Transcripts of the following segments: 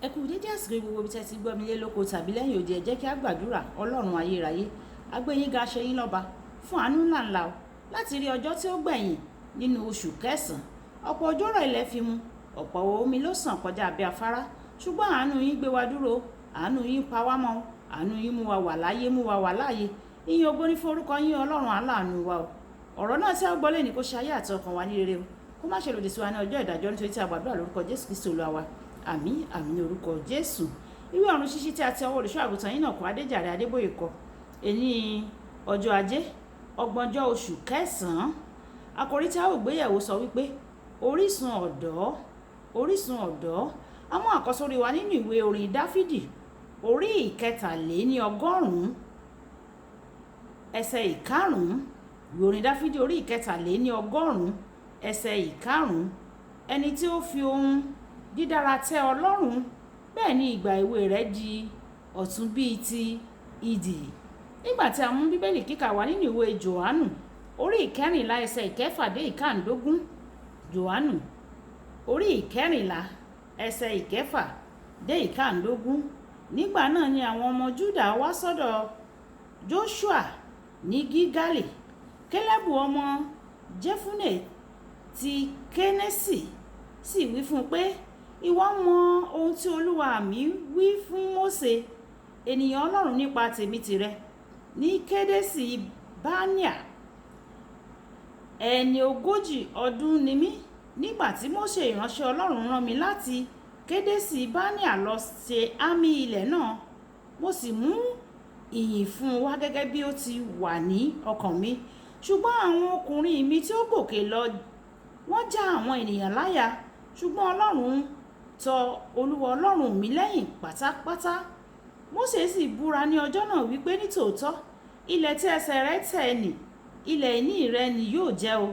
Ẹ kú dédé àsìkò gbogbo ibi tí ẹ ti gbọ́ mi lé lóko tàbí lẹ́yìn odi. Ẹ jẹ́ kí a gbàdúrà. Ọlọ́run ayérayé, a gbé yín ga, ṣe yín lọ́ba fún àánú ńláńlá o láti rí ọjọ́ tí ó gbẹ̀yìn nínú oṣù kẹsàn-án. Ọ̀pọ̀ òjò rọ̀, ilẹ̀ fi mu, ọ̀pọ̀ omi ló sàn kọjá abẹ́ afárá, ṣùgbọ́n àánú yín gbé wa dúró, àánú yín pa wá mọ́, àánú yín mú wa wà láyé, mú wa wà láàyè. Ìyìn, ògo ní fún orúkọ yín, Ọlọ́run aláàánú wa o. Ọ̀rọ̀ náà tí a gbọ́ lẹ́ni, kó ṣe ayé àti ọkàn wa ní rere o, kó má ṣe lòdì sí wa ní ọjọ́ ìdájọ́, nítorí tí a gbàdúrà lórúkọ Jésù Kristi Olúwa wa. Àmín, àmín ní orúkọ Jésù. Ìwé Ọ̀run Ṣíṣí tí a ti ọwọ́ olùṣọ́ àgùntàn yín náà kọ́, Adéjàre Adébóyè kọ. Èní ọjọ́ Ajé, 30ọjọ́ oṣù kẹsàn-án, àkòrí tí a ó gbéyẹ̀wò sọ wípé orísun ọ̀dọ́, orísun ọ̀dọ́. A mú àkọ́sórí wa nínú ìwé orin Dáfídì orí 193, ẹsẹ̀ 5. Ìwé orin Dáfídì orí 193, ẹsẹ̀ 5. Ẹni tí ó fi ohun dídára tẹ́ Ọlọ́run, bẹ́ẹ̀ ni ìgbà èwe rẹ̀ di ọ̀tun bíi ti idì. Nígbà tí a mú Bíbélì kíkà wá nínú ìwé Jòhánù orí 14, ẹsẹ̀ 6 dé 15. Jòhánù orí 14, ẹsẹ̀ 6 dé 15. Nígbà náà ni àwọn ọmọ Júdà wá sọ́dọ̀ Joshua ní Gilgali. Kélébù ọmọ Jefune ti Kenesi sì wí fún un pé, "Ìwọ mọ ohun tí olúwa mi wí fún Mósè ènìyàn Ọlọ́run nípa tèmi tìrẹ ní Kedesi Barnea. Ẹni 40 ọdún ni mí nígbà tí Mósè ìránṣẹ́ Ọlọ́run rán mi láti Kedesi Barnea lọ ṣe àmì ilẹ̀ náà, mo sì mú ìyìn fún un wá gẹ́gẹ́ bí ó ti wà ní ọkàn mi. Ṣùgbọ́n àwọn ọkùnrin mi tí ó gòkè lọ, wọ́n já àwọn ènìyàn láyà, ṣùgbọ́n Ọlọ́run tọ Olúwa Ọlọ́run mi lẹ́yìn pátápátá." Mósè sì búra ní ọjọ́ náà wípé, "Nítòótọ́, ilẹ̀ tí ẹsẹ̀ rẹ tẹ̀ ní, ilẹ̀ ìní rẹ ni yóò jẹ́ o,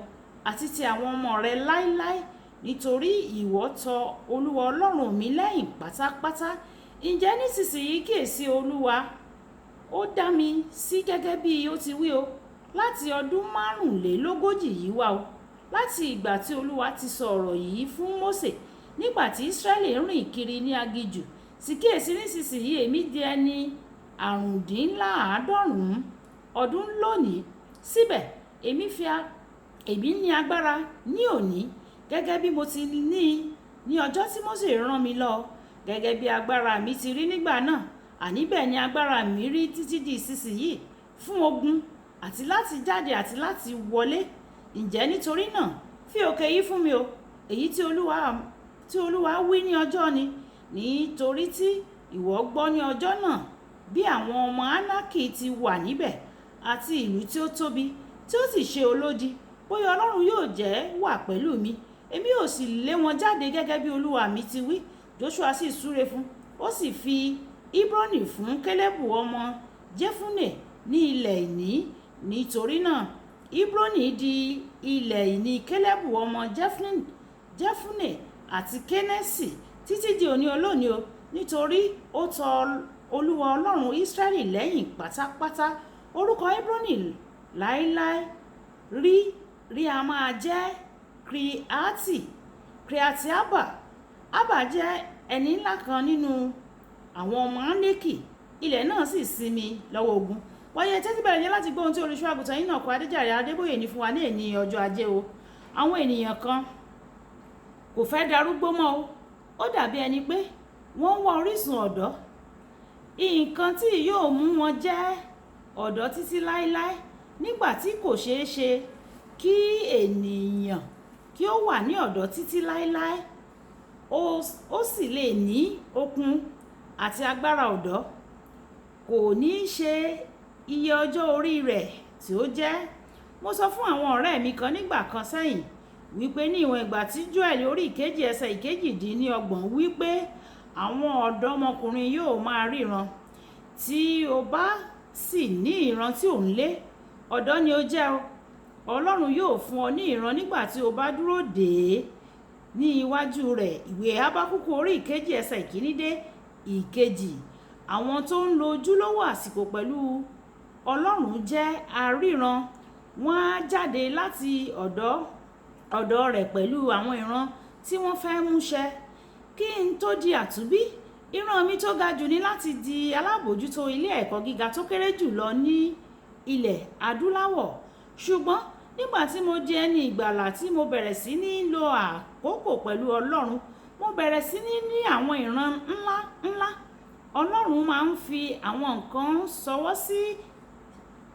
àti ti àwọn ọmọ rẹ láéláé, nítorí ìwọ tọ Olúwa Ọlọ́run mi lẹ́yìn pátápátá." Ǹjẹ́ nísinsìnyí, kíyèsí, Olúwa ó dá mi sí gẹ́gẹ́ bí ó ti wí o, láti ọdún 45 yìí wá o, láti ìgbà tí Olúwa ti sọ ọ̀rọ̀ yìí fún Mósè nígbà tí Ísírẹ́lì ń rìn kiri ní aginjù. Sì kíyèsí, nísinsìnyí èmi di ẹni 95 ọdún lónìí. Síbẹ̀ èmi ní agbára ní òní gẹ́gẹ́ bí mo ti ní ní ọjọ́ tí Mósè rán mi lọ. Gẹ́gẹ́ bí agbára mi ti rí nígbà náà, àní bẹ́ẹ̀ ni agbára mi rí títí di ìsinsìnyí fún ogun, àti láti jáde àti láti wọlé. Ǹjẹ́ nítorí náà, fi òkè yìí fún mi o, èyí tí Olúwa wí ní ọjọ́ ni, nítorí tí ìwọ gbọ́ ní ọjọ́ náà bí àwọn ọmọ Ánákì ti wà níbẹ̀, àti ìlú tí ó tóbi, tí ó sì ṣe olódi. Bóyá Ọlọ́run yóò jẹ́ wà pẹ̀lú mi, èmi yóò sì lé wọn jáde gẹ́gẹ́ bí olúwa mi ti wí." Joshua sì súre fún, ó sì fi Hebroni fún Kélébù ọmọ Jefune ní ilẹ̀ ìní. Nítorí náà Hebroni di ilẹ̀ ìní Kélébù ọmọ Jefune àti Kenesi títí di òní olónìí o, nítorí ó tọ Olúwa Ọlọ́run Israẹli lẹ́yìn pátápátá. Orúkọ Hebroni láéláé rí rí a máa jẹ́ Kiriati Arba. Arba jẹ́ ẹni ńlá kan nínú àwọn ọmọ Ánákì. Ilẹ̀ náà sì sinmi lọ́wọ́ ogun. Wáyé tẹ́tí bẹ̀rẹ̀ yẹn láti gbọ́ ohun tí olùṣọ́ àgùntàn yín náà kọ́, Adéjàre Adébóyè, ní fún wa ní èní ọjọ́ Ajé o. Àwọn ènìyàn kan kò fẹ́ darúgbó mọ́ o. Ó dàbí ẹni pé wọ́n ń wá orísun ọ̀dọ́, nǹkan tí yóò mú wọn jẹ́ ọ̀dọ́ títí láéláé. Nígbà tí kò ṣeé ṣe kí ènìyàn kí ó wà ní ọ̀dọ́ títí láéláé, ó sì lè ní okun àti agbára ọ̀dọ́. Kò ní í ṣe iye ọjọ́ orí rẹ̀ tí ó jẹ́. Mo sọ fún àwọn ọ̀rẹ́ mi kan nígbà kan sẹ́yìn wípé ní ìwọ̀n ìgbà tí Joel orí 2, ẹsẹ̀ 28 wípé àwọn ọ̀dọ́mọkùnrin yóò máa ríran, tí o bá sì ní ìran tí ò ń lé, ọ̀dọ́ ni ó jẹ́ o. Ọlọ́run yóò fún ọ ní ìran nígbà tí o bá dúró dè é ní iwájú rẹ̀. Ìwé Hábákúkù orí 2, ẹsẹ̀ 1 dé 2. Àwọn tó ń lo ojúlówó àsìkò pẹ̀lú Ọlọ́run jẹ́ aríran. Wọ́n á jáde láti ọ̀dọ̀ rẹ̀ pẹ̀lú àwọn ìran tí wọ́n fẹ́ mú ṣẹ. Kí n tó di àtúnbí, Ìran mi tó ga jù ní láti di alábòójútó ilé ẹ̀kọ́ gíga tó kéré jù lọ ní ilẹ̀ adúláwọ̀. Ṣùgbọ́n nígbà tí mo di ẹni ìgbàlà tí mo bẹ̀rẹ̀ sí ní lo àkókò pẹ̀lú Ọlọ́run, mo bẹ̀rẹ̀ sí ní ní àwọn ìran ńlá ńlá. Ọlọ́run máa ń fi àwọn nǹkan ṣọwọ́ sí,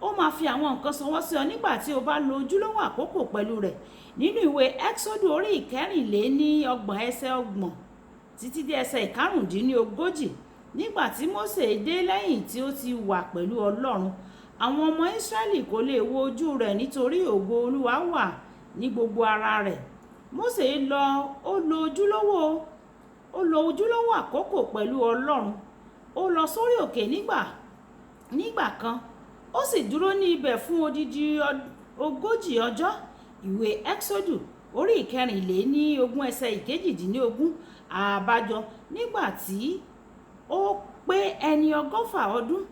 ó máa fi àwọn nǹkan ṣọwọ́ sí ọ nígbà tí o bá lo ojúlówó àkókò pẹ̀lú rẹ̀. Nínú ìwé Ẹ́xódù orí 34 ẹsẹ̀ 30 títí dé ẹsẹ̀ 35, nígbà tí Mósè dé lẹ́yìn tí ó ti wà pẹ̀lú Ọlọ́run, àwọn ọmọ Ísírẹ́lì kò lè wo ojú rẹ̀ nítorí ògo Olúwa wà ní gbogbo ara rẹ̀. Mósè lọ, ó lo ojúlówó àkókò pẹ̀lú Ọlọ́run. Ó lọ sórí òkè nígbà kan, ó sì dúró ní ibẹ̀ fún odidi 40 ọjọ́. Ìwé Ẹ́xódù orí 24 ẹsẹ̀ 18. Àbájọ nígbà tí ó pé ẹni 120 ọdún,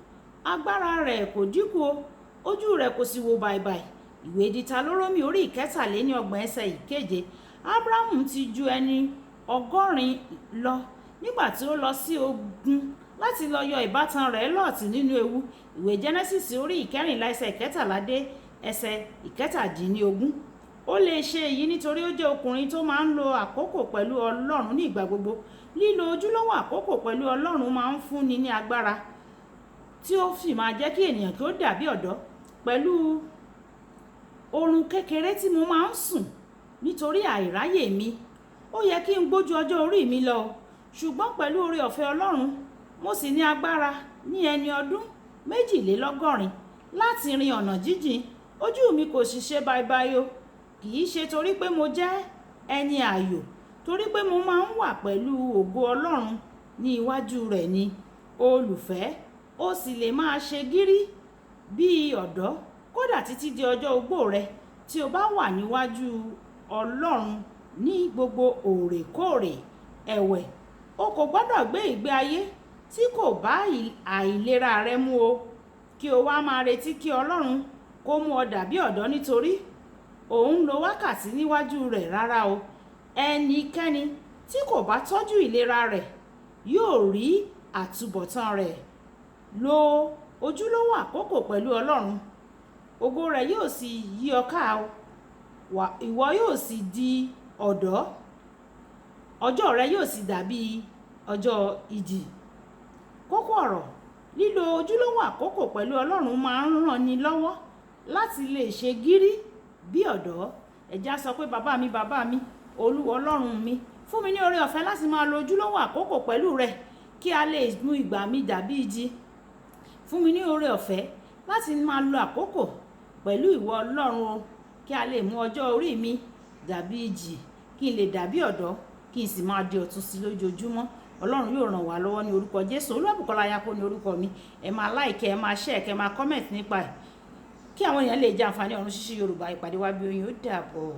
agbára rẹ̀ kò dínkù o, ojú rẹ̀ kò sì wò bàìbàì. Ìwé Ditalórómì orí 33 ẹsẹ̀ 7. Ábúráhámù ti ju ẹni 80 lọ nígbà tí ó lọ sí ogun láti lọ yọ ìbátan rẹ̀ Lọ́ọ̀tì nínú ewu. Ìwé Jẹ́nẹ́sísì orí 14 ẹsẹ̀ 13 dé ẹsẹ̀ 17. Ó lè ṣe èyí nítorí ó jẹ́ ọkùnrin tó máa ń lo àkókò pẹ̀lú Ọlọ́run ní ìgbà gbogbo. Lílo ojúlówó àkókò pẹ̀lú Ọlọ́run máa ń fúnni ní agbára tí ó sì máa jẹ́ kí ènìyàn kí ó dàbí ọ̀dọ́. Pẹ̀lú oorun kékeré tí mo máa ń sùn nítorí àìráyè mi, ó yẹ kí n gbójú ọjọ́ orí mi lọ. Ṣùgbọ́n pẹ̀lú oore ọ̀fẹ́ Ọlọ́run, mo sì ní agbára ní ẹni ọdún 82 láti rin ọ̀nà jíjìn. Ojú mi kò sì ṣe bàìbàì o. Kì í ṣe torí pé mo jẹ́ ẹni ààyò, torí pé mo máa ń wà pẹ̀lú ògo Ọlọ́run ní iwájú rẹ̀ ni. Olùfẹ́, ó sì lè máa ṣe gírí bí ọ̀dọ́ kódà títí di ọjọ́ ogbó rẹ tí o bá wà níwájú Ọlọ́run ní gbogbo òrèkóòrè. Ẹ̀wẹ̀, o kò gbọdọ̀ gbé ìgbé ayé tí kò bá àìlera rẹ mu o, kí o wá máa retí kí Ọlọ́run kó mú ọ dàbí ọ̀dọ́ nítorí ò ń lo wákàtí níwájú rẹ̀. Rárá o. Ẹnikẹ́ni tí kò bá tọ́jú ìlera rẹ̀ yóò rí àtúbọ̀tán rẹ̀. Lo ojúlówó àkókò pẹ̀lú Ọlọ́run, ògo rẹ̀ yóò sì yí ọ ká o, ìwọ yóò sì di ọ̀dọ́, ọjọ́ rẹ yóò sì dàbí ọjọ́ ìjì. Kókó ọ̀rọ̀: lílo ojúlówó àkókò pẹ̀lú Ọlọ́run máa ń ràn ni lọ́wọ́ láti lè ṣe gírí bí ọ̀dọ́. Ẹ já sọ pé bàbá mi, bàbá mi, Olúwa Ọlọ́run mi, fún mi ní oore ọ̀fẹ́ láti máa lo ojúlówó àkókò pẹ̀lú rẹ kí a lè mú ìgbà mi dàbí ìjì. Fún mi ní oore ọ̀fẹ́ láti máa lo àkókò pẹ̀lú ìwọ Ọlọ́run o, kí a lè mú ọjọ́ orí mi dàbí ìjì, kí n lè dàbí ọ̀dọ́, kí n sì máa di ọ̀tun sí lójoojúmọ́. Ọlọ́run yóò ràn wá lọ́wọ́ ní orúkọ Jésù. Olúwabùkọ́lá Ayako ní orúkọ mi. Ẹ máa like, ẹ máa share, kẹ máa comment nípa ẹ̀ kí àwọn èèyàn lè jẹ àǹfààní ọ̀run ṣíṣí Yorùbá. Ìpàdé wa bí oyin, ó dàbọ̀.